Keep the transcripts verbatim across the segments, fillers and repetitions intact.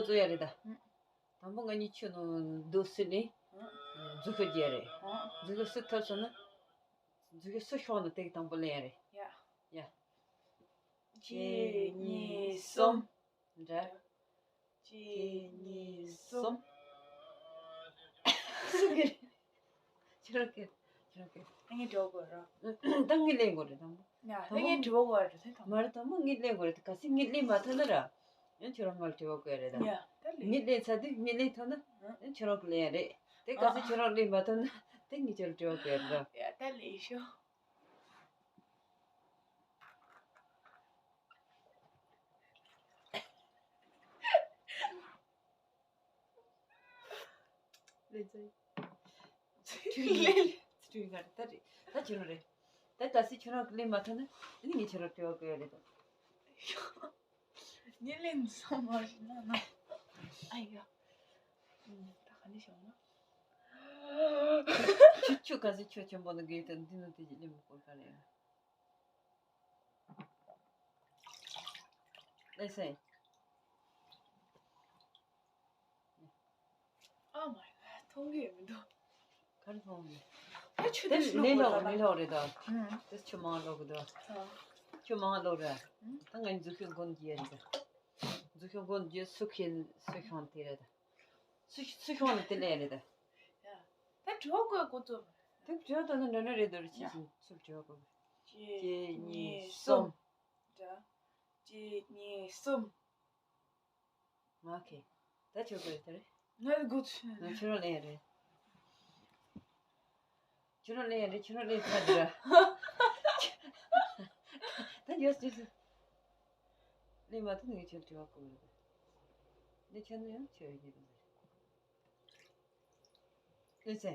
བཟོ་ཡ་རེད་ད། ཨང་། དང་པོ་ང་གཉིས་ཆུ་ནང་རྡོ་བསྲེས་ནས། ཨང་། རྫུ་ཤོག་རྒྱག་རེད། ཨང་། རྫུ་ཤོག་བསྲེས་ཐུབ་སོང་ན། རྫུ་ཤོག་བསྲེས་ཤོག་ནས་དེ་གི་དང་པོ་ལེན་ཡ་རེད། ཡ། ཡ། གཅིག་གཉིས་གསུམ། འདྲ། གཅིག་གཉིས་གསུམ། སུ་གི་རེད། ཁྱོད་རང་གི། ཁྱོད་རང་གི། ངས་དྲི་བ་དགོས་ར། ད་ངས་ལེན་དགོས་རེད་དང་པོ། ཡ། ད་ངས་དྲི་བ་དགོས་རེད་དང་པོ། མ་རེད་དང་པོ་ངས་ལེན་དགོས་རེད། གལ་སྲིད་ངས་ལེན་མ་ཐུབ་ན་ར། ཡང་ཁྱོད་རང་ང་ལ་དྲི་བ་དགོས་རེད་ད། ཡ། ད་ལེན། ངས་ལེན་ཚར་དུས་ངས་ལེན་ཐུབ་ན། ཡང་ཁྱོད་རང་གི་ལེན་ཡ་རེད། དེ་གལ་སྲིད་ཁྱོད་རང་ལེན་མ་ཐུབ་ན་དེ་ངས་ཁྱོད་ལ་དྲི་བ་དགོས་རེད་ད། ཡ། ད་ལེན་ཤོག་ལེ་ཚན། ཚུལ་ལེ། ཚུལ་ག་རེ་ད་རེད། ད་ཁྱོད་རང་རེད། ད་གལ་སྲིད་ཁྱོད་རང་གིས་ལེན་མ་ཐུབ་ན་ཨ་ནི་ངས་ཁྱོད་རང་དྲི་བ་དགོས་ཡ་རེད་དོ། ངས་ལེན་སོང་མ་ཤེས་ན་ན། ཨ་ཡ། ད་ག་ནས་བྱུང་ན། ཁྱོད་ཁྱོད་གལ་སྲིད་ཁྱོད་ཆེན་པོ་ནི་དགོས་དོན་འདི་ནི་དེ་ལེན་མི་དགོས་ག་རེད། ཨེ་སེ། Oh my god། མཐོང་གི་མི་འདུག་ག་རེ་མཐོང་གི། ཨ་ཆུ་དེ་དེ་ལོག་ལེན་ལོག་ལེན་ལོག་རེད་ད། ཨང་། དེ་ཆུ་མང་ལོག་གི་འདུག་ཨང་། ཆུ་མང་ལོག་རེད། ཨང་། ད་ང་རྫུ་ཤོག་མགོ་འགྱེལ་རེད་ད། རྫུ་ཤོག་མགོ་འགྱེལ། སུ་ཁེལ་སུ་ཤོང་དེ་རེད་ད། སུ་སུ་ཤོང་ལ་དེ་ལས་རེད་ད། ཡ། ད་དྲི་བ་དགོས་འགོ་རྩོམ། དེ་དྲི་བ་ད་ནི་འདྲ་འདྲ་རེད་འདུག་རེད། ཡ། ཕྱི་ཕྱིན་ཚུར་དྲི་བ་དགོས། གཅིག་གཉིས་གསུམ། འདྲ། གཅིག་གཉིས་གསུམ། ང་ཁེ། ད་ཆོག་གི་རེད་ད་རེད། ང་ལ་དགོས་ཚུལ། ང་ཁྱོད་རང་ལེན་ཡ་རེད། ཁྱོད་རང་ལེན་ཡ་རེད། ཁྱོད་རང་ལེན་ཚར་འདི་ར། ད་ཡོད་ཡོད། ལེན་མ་ཐུབ་ན་ངས་ཁྱོད་དྲི་བ་དགོས་རེད། ལེན་ཁྱོད་ནི་ཡང་ཁྱོད་ཡོད་ཉེ་རུ་ཟེར། ཨེ་ཙེ།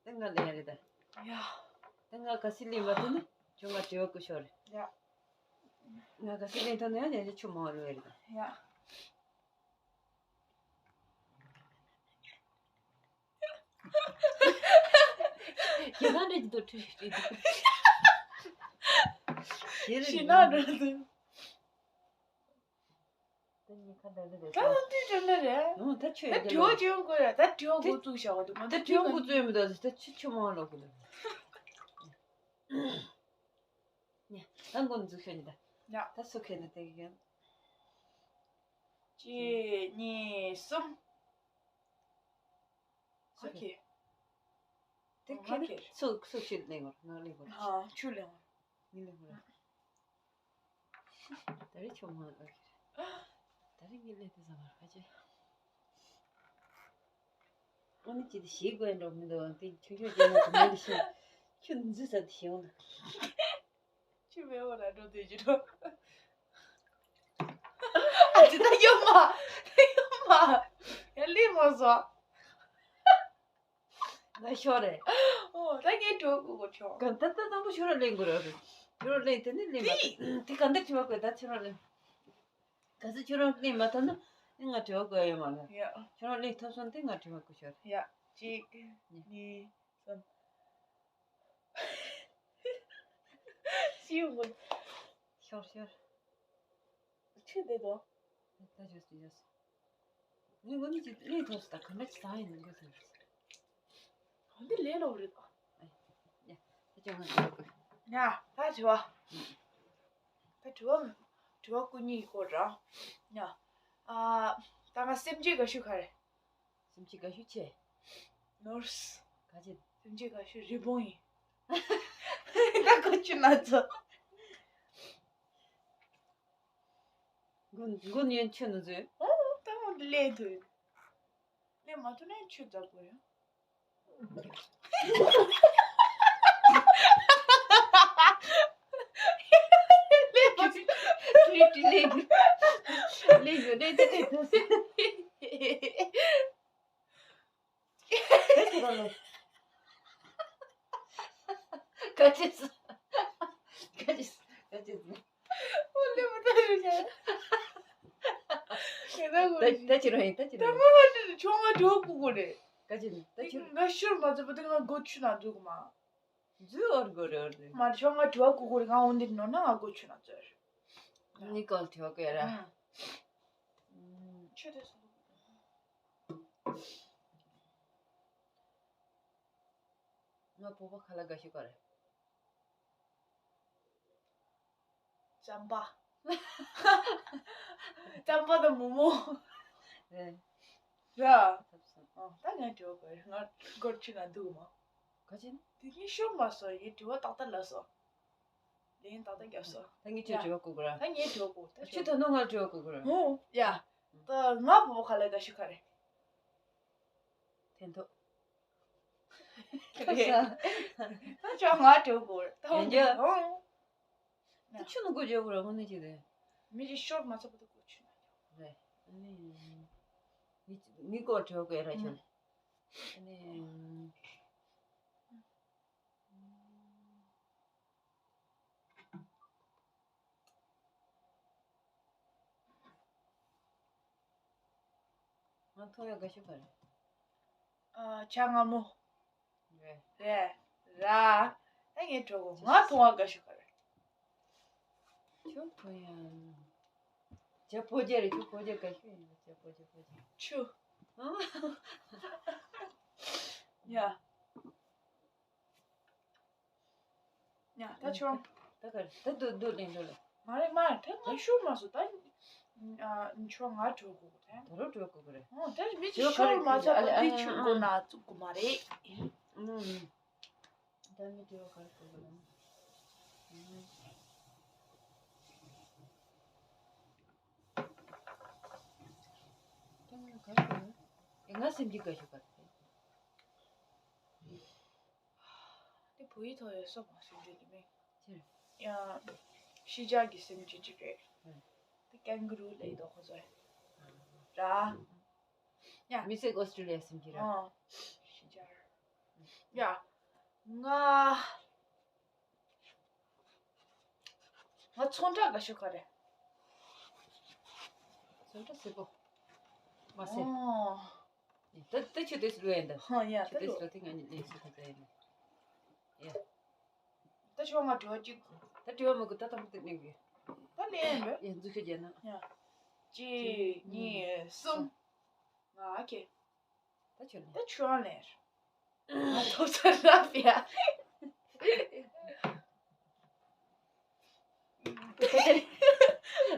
ཨ། ད་ང་ལེན་ཡ་རེད་ད། ཡ། ད་ང་གལ་སྲིད་ལེན་མ་ཐུབ་ན་ཁྱོད་ང་དྲི་བ་དགོས་ཤོག་རེད། ཡ། ང་གལ་སྲིད་ལེན་ཐུབ་ན་ཡང་ཡང་ཆུ་མང་རུ་བ་རེད་ད། ཡ། ཁྱེད་རང་འདྲ་ཅིག་འདུག་ཁྲིད་ཁྲིད་འདུག་ཁྱེད་རང་ཤི་ན་འགྲོ་འདུག་ད་ཉི་ཁ་འདྲ་འདྲ་རེད། ད་འདི་འདྲ་འདྲ་རེད། ཨོ་ད་ཆོས་ད་ཡིན་དྲི་བ་ལོ། དྲི་བ་དགོས་ཡ། ད་དྲི་བ་འགོ་བཙུགས་བཞག་པ་འདུག་ད་དྲི་བ་འགོ་བཙུགས་མི་འདུག་ད་ཆུ་ཆུ་མང་ལོག་གི་འདུག་ཉ་ད་མགོ་འཛུགས་ཤོག་ཉི་ད། ཡ། ད་སུ་ཁེལ་ན་དེ་གི་ཡོད། གཅིག་གཉིས་གསུམ། ཨོ་ཁེ། དེ་ཁེ་ན་ཚུགས་ཚུགས་ཤིག་ལེན་དགོས། ང་ལེན་དགོས། ཨ་ཆུ་ལེན་དགོས། ངས་ལེན་དགོས། ད་རེས་ཆུ་མང་ལོག་གི་རེད། ད་རེས་ངས་ལེན་དེ་ཟ་མ་ར་ཁ་ཆེ། ཨ་ནི་ཅི་དེ་ཞིག་དགོས་འགྲོ་མི་འདུག་དེ་ཆུང་ཆུང་ཅན་ན་དུ་མ་ལི་ཤི། ཁྱོད་འཛུལ་ས་དེ་ཤེས་འོང་། ཆུ་མེད་འོ་ན་འགྲོ་དེ་ཅི་འགྲོ། ཨ་ཅི་ད་ཡོད་མ། ད་ཡོད་མ། ཡ་ལི་མ་བཟོ། ང་ཤོར་རེད། ཨོ་ད་ངས་འགྲོ་དགོས་གོ་ཆོག་ག་ད་ད་དང་པོ་ཁྱོད་རང་ལེན་དགོས་རེད། ཁྱོད་རང་ལེན་དེ་ནི་ལེན་མ། དེ་ག་འདྲ་བྱེད་པ་དགོས་ད་ཁྱོད་རང་ལེན། གལ་སྲིད་ཁྱོད་རང་ལེན་མ་ཐུབ་ན་ང་དྲི་བ་དགོས་ཡོད་མ་རེད། ཡ། ཁྱོད་རང་ལེན་ཐུབ་སོང་དེ་ང་དྲི་བ་དགོས་ཤོར། ཡ། གཅིག་གཉིས། གཉིས་གསུམ། ཤིའུ་མོ། ཤོར་ཤོར། ཆུ་དེ་དོ། ད་ཇོས་ཇོས། ངས་ངོ་ནི་ཅི་ལས་ཐོག་སུ་ད་ག་འདྲ་ཅི་ད་ཡིན་ནམ་གོ་ཟེར། འོ་འདི་ལས་ལོག་རེད་དོ། ཡ། ད་ཅི་ང་ཟེར་གོ། ཡ། ད་དྲི་བ། ད་དྲི་བ། དྲི་བ་སྐུ་ཉིད་སྐོར་ར། ཡ། ཨ། ད་ང་སེམས་ཅན་དགའ་ཤོས་ག་རེ། སེམས་ཅན་དགའ་ཤོས་ཆེ། ནོར་སི། ག་ཅི། སེམས་ཅན་དགའ་ཤོས་རི་བོང་ཡིན། ད་ཁོ་ཆུ་ན་ཚོ། མགོ་མགོ་ནས་ཆུ་ནི་བཟོས། ཨོ་ད་མོ་ལས་ཐུབ་ཡོད། ལས་མ་ཐུབ་ན་ཆུ་འཛག་དགོས་ཡོད། ལས་མ་ཐུབ། ལས་ལས་ལས་ཡོད་ལས་དེ་ལས་ཐུབ། ཁ་ཅིག་སོ། ཁ་ཅིག་སོ། ཁ་ཅིག་སོ། ཨོ་ལེ་མ་ད་རུ་ཤ། ད་ད་ཅི་རང་ཡིན་ད་ཅི་རང་ཡིན། ད་མ་མ་ཏི་ཆུང་མ་གྲོགས་ཀུ་ཀུ་རེད། ཁ་ཅིག་ད་ཅི་རང་ང་ཤུར་མ་ཚུད་པ་དེ་ང་སྒོ་ཆུ་ན་འཛུགས་མ། འཛུལ་འོར་དགོས་རེད་འོར་དེ། མ་ཆུང་མ་གྲོགས་ཀུ་ཀུ་རེད། ང་འོན་ཏེ་ནོ་ན་ང་སྒོ་ཆུ་ན་འཛུལ། ནི་ཀོལ་ཐུ་བ་ཀེ་ར། ཨང་། ཆོས་དེ་སོང་། ང་སྤོ་བོ་ཁ་ལག་དགའ་ཤོས་ག་རེ། ཙམ་པ། ཙམ་པ་དང་མོག་མོག་རེད། ར། ཐབས་སོང་། ཨ། ད་ངས་དྲི་བ་ག་རེ། ང་སྒོར་ཆུ་ན་འདུག་མ། ག་ཅི། དེ་གིན་ཤོར་མ་སོང་། ཡིན་དྲི་བ་ཏག་ཏག་ལ་སོང་། ལན་ཏག་ཏག་རྒྱབ་སོང་། ད་ངས་ཁྱོད་དྲི་བ་བཀོད་དགོས་ར། ད་ངས་དྲི་བ་བཀོད་ད། ཁྱོད་ད་ནོ་ང་དྲི་བ་བཀོད་དགོས་ར། ཧོ་ཡ། ད་ང་སྤོ་བོ་ཁ་ལག་དགའ་ཤོས་ག་རེ། ཐན་ཐོག་ད་ཅོ་ང་དྲི་བ་བཀོད་ད། ཡང་རྒྱུ། ཧོ། ད་ཆུ་ནང་སྒོ་རྒྱག་དགོས་ར། དངོས་གནས་ཅི་རེད། མི་ཅིག་ཤོར་མ་ཚར་བར་དུ་སྒོ་ཆུ་ནང་རྒྱག་རེད། ཨ་ནི། མི་མི་སྐོར་བྲོ་དགོས་ར་ཁྱོད། ཨ་ནི། ང་མཐོང་ཡག་དགའ་ཤོས་ག་རེ། ཨ། བྱ་རྔ་མོང་། རེད། རེད། ར། ད་ངས་འགྲོ་གོ་ང་མཐོང་བ་དགའ་ཤོས་ག་རེ། ཁྱོད་མཐོང་ཡག་བྱ་ཕོ་རྒྱས་རེད། ཁྱོད་ཕོ་རྒྱས་དགའ་ཤོས་ཡིན་པ། བྱ་ཕོ་རྒྱས། ཕོ་རྒྱས། ཆུ། ཨ། ཡ། ཡ། ད་ཆོག་ད་ག་རེ། ད་སྡུག་སྡུག་ལེན་འགྲོ་ལེ། མ་རེད་མ་རེད། ད་ང་ཤོར་མ་སོང་། ད་ཨ་ཆོག་ང་འགྲོ་དགོས་རེད། ད་རུང་འགྲོ་དགོས་རེད། ཨོ་ད་མི་ཅིག་ཤོར་མ་ཚར་བར་དུ་ཆུ་སྒོ་ནང་བཙུགས་དགོས་མ་རེད། ཨ། ད་མི་དྲི་བ་ག་རེ་བཀོད་དགོས་རེད། ད་ང་ག་རེ་བཀོད་རེད། ང་སེམས་ཀྱི་དགའ་ཤོས་ག་རེ། དེ་བོད་ཡིག་ཐོག་ཡོད་སོ་མ་སུ་འདྲ་དེ་མིན། ཅི། ཡང་ཤི་ཇ་གི་སེམས་ཅན་ཅིག་རེད། ཨ། དེ་ཀེང་གུ་རུ་ལབ་ཡོད་དོ་ཁོ་ཚོས། ར། ཡ། མི་སེར་ཨོ་སི་ཀྲི་ལི་ཡ་སེམས་ཅན་ར། ཨ། ཤི་ཇ། ཡ། ང་ང་ཚོང་འདྲ་དགའ་ཤོས་ག་རེ། ཚོང་འདྲ་སེར་པོ། མ་སེར། ཨོ། ད་ད་ཁྱོད་དེ་སུ་ལོས་ཡིན་ད། ཧ་ཡ། ཁྱོད་དེ་སུ་ལོས། དེ་ང་ནི་ལས་སུ་ད་ད་ཡིན། ཡ། ད་ཁྱོད་ང་དྲི་བ་གཅིག་ད་དྲི་བ་མི་དགོས། ད་ད་མི་དེ་ནས་གི། ད་ལས་ཡིན་པས། ཡ། འཛུལ་ཤོད་རྒྱལ་ན། ཡ། གཅིག་གཉིས་གསུམ། ང་ཁེ། ད་ཁྱོད་ལེན། ད་ཁྱོད་ལེན། ང་ཐོབ་ཚར་རབ་ཡ།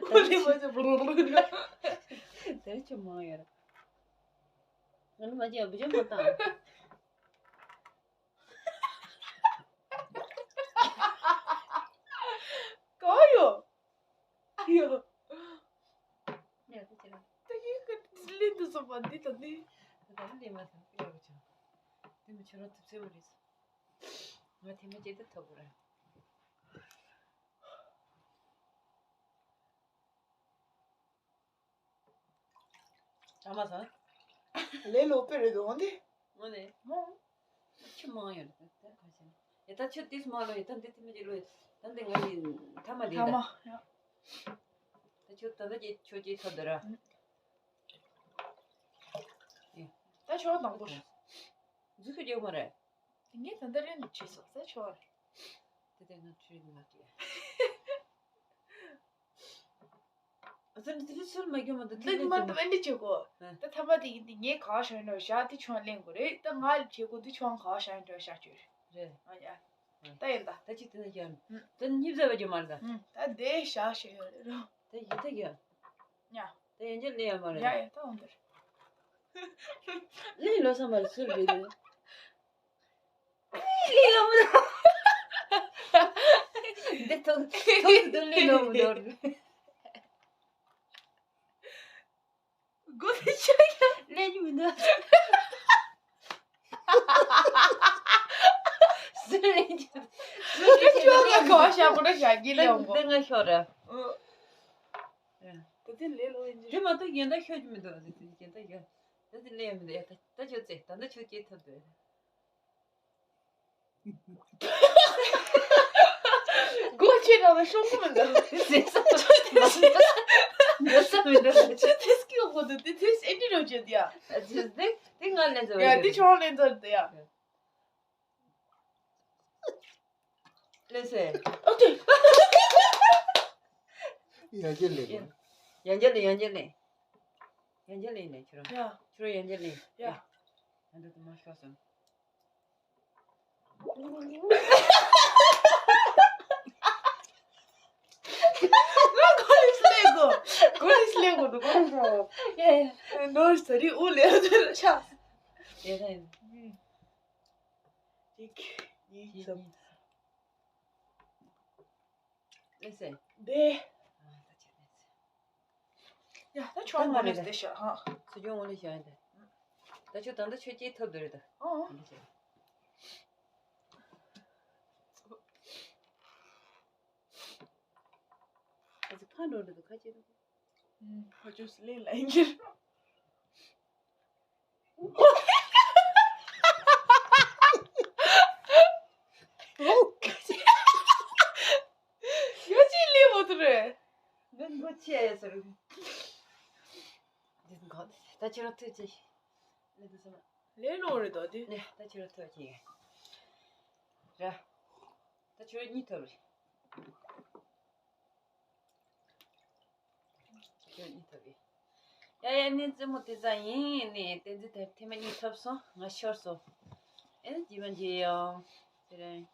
ཨོ་ལེ་མ་ཚོ་བུ་རུ་རུ་རུ། དེ་ཆུ་མང་ཡོད། ང་ནི་མ་བརྗེད་བུ་ཆུ་མ་བཏང་། གང་ཡོད། ཡོད། ཡ་ད་ཅི་ལ། ད་ཡིན་གི་ལེན་དུ་སོང་བ་འདི་དང་འདི། ད་ལྟ་ལེན་མ་ཐུབ་ཡག་པོ་བྱུང་། དེ་མི་ཁྱོད་རང་ཐུབ་ཚོད་མ་རེད། ང་དེ་མི་བྱེད་དུ་ཐུབ་གི་རེད། ཨ་མ་ས། ལས་ལོ་པེ་རེད་འདུག་འོང་དེ། འོང་ནས། མོ། ཆུ་མང་ཡོད་རེད་ད་ཁ་ཤས། ཡ་ད་ཆུ་ཏིས་མ་ལོ་ཡ་ད་འདི་ཏི་མི་ཅི་ལོ་ཡ་ད་འདི་ང་ཡི་ཐ་མ་དེ་ཐ་ད། མ་ཡ། ད་ཆུ་ད་ད་ཅི་ཆུ་ཅི་ཐོབ་འདི་ར། ཡ། ད་ཆུ་དང་པོ། འཛུལ་ཤོད་རྒྱག་མ་རེད། དེ་ངས་ད་ལྟ་རན་དུ་བྲིས་སོང་ས་ཆོག་རེད། དེ་དེ་ང་བྲིས་མ་བྲིས། ཨ་ཙི་འདི་ཚོ་ཚུར་མ་རྒྱུ་མ་འདུག་འདི་མ་འདུག་ཨ་འདི་བྱེད་གོ་ཧ། ད་ཐ་མ་དེ་ཡིན་དེ་ངས་ག་བ་བཞག་ཡིན་ནོ་བཞག་དེ་ཆོག་ལེན་དགོས་རེད། ད་ང་ལ་བྱེད་གོ་དེ་ཆོག་ག་བ་བཞག་ཡིན་ནོ་བཞག་བཅུག་རེད། རེད། ཨ་ཡ། ད་ཡིན་ད། ད་ཅི་དེ་ན་ཡང་། ད་གཉིས་བཟའ་བ་རྒྱུ་མ་རེད་ད། ད་དེ་བཞག་བཞག་ཡོད་རེད་རོ། ད་ཡིན་ད་ཡ། ཡ། ད་ཡན་ཆད་ལེན་ཡ་མ་རེད། ཡ་ཡ་ད་འོང་ད་རེད། ལེན་ལོ་ས་མ་རེད་ཚུར་བྲིས་འདུག་ལི་ལོ་མོ། འདི་ཐོག་ཐོག་ཏུ་ལི་ལོ་མོ་འདོར། སྒོ་ནས་ཆག་ཡ། ལེན་མི་འདུག་སུ་ལེན་རྒྱུ། སུ་ལེན་རྒྱུ། ཁྱོད་ཀྱིས་ག་བ་བཞག་གོ་ན་བཞག་གི་ལེན་འོང་གོ། འདི་ང་ཤོར་ར། ད་དེ་ལས་ལོ་ཡིན་གྱི། དེ་མ་གཏོགས་གཞན་དག་ཤོད་རྒྱུ་མི་འདུག་གཞན་དག་ཡོད། ད་དེ་ལས་མི་འདུག་ཡ། ད་ད་ཁྱོད་ཚེ་ད་ལྟ་ཁྱོད་སྐྱེས་ཐུབ་འདུག་སྒོ་ཕྱེ་རང་ལ་ཤོང་གི་མི་འདུག་ཟེར་ས་མ་འདུག་ས་མི་འདུག་ཆུ་དེ་སྐྱེ་དགོས་འདུག་དེ་དེ་ཨེ་འདྲི་རོ་བྱེད་དེ་ཡ། ཨ་ཅེ་དེ་དེ་ང་ལེན་ཚར་ཡ། དེ་ཆོག་ལེན་ཚར་དེ་ཡ། ལེན་ཟེར། ཨ་ཏི། ཡང་བསྐྱར་ལེན་དགོས། ཡང་བསྐྱར་ལེན། ཡང་བསྐྱར་ལེན། ཡང་བསྐྱར་ལེན་ནས་ཁྱོད་རང་། ཡ། ཁྱོད་རང་ཡང་བསྐྱར་ལེན། ཡ། ཡ། ང་འདི་དུ་མ་ཤོར་སོང་། ང་གོ་ལིས་ལེན་གོ། གོ་ལིས་ལེན་གོ་འདུག་གོ། ཡ་ཡ། ནོར་ས་རི་ཨུ་ལེ་ཨུ་ཆ། ཡ་ཡ། གཅིག་གཉིས། གཅིག་གསུམ། གཉིས། ཨེ་སེ། འདི། ཡ། ད་ཁྱོད་ད་ངོ་ལེ་ད་ཤ་ཧ། སུ་ཁྱོད་ངོ་ལེ་ཤ་ཡིན་ད། ད་ཁྱོད་ད་ལྟ་ཁྱོད་སྐྱེས་ཐུབ་འདི་རེད་ད། ཨོ། ངོ་ལེ་ཤ། ཨ་ཙི་ཕ་འགྲོ་འདི་ཁ་ཅིག་ཨུམ། ཕ་ཆོས་ལེ་ལ་ཡིན་གྱི། ཡོ་ཅི་ལི་མོ་ཏུ་རེ། ང་མགོ་ཆེ་ཡ་ཟེར། འདི་འགོ་ད་ཁྱེད་རང་ཐུག་ཅིག་ལེ་དུ་སོང་། ལེ་ལོང་རེད་དོ་དེ། ལེ་ད་ཁྱེད་རང་ཐུག་ཅིག་ར། ད་ཁྱེད་རང་གཉིས་ཐུག་རེད། ཁྱོད་གཉིས་ཐོབ་པས། ཡ་ཡ། ནི་རྩེད་མོ་དེ་ཙམ་ཡིན་ནི་བསྟན་འཛིན་དེ་ཐེངས་མ་གཉིས་ཐོབ་སོང་། ང་ཤོར་སོང་། ཨེ་ནི་རྗེས་མ་མཇལ་ཡོང་། དེ་རིང་།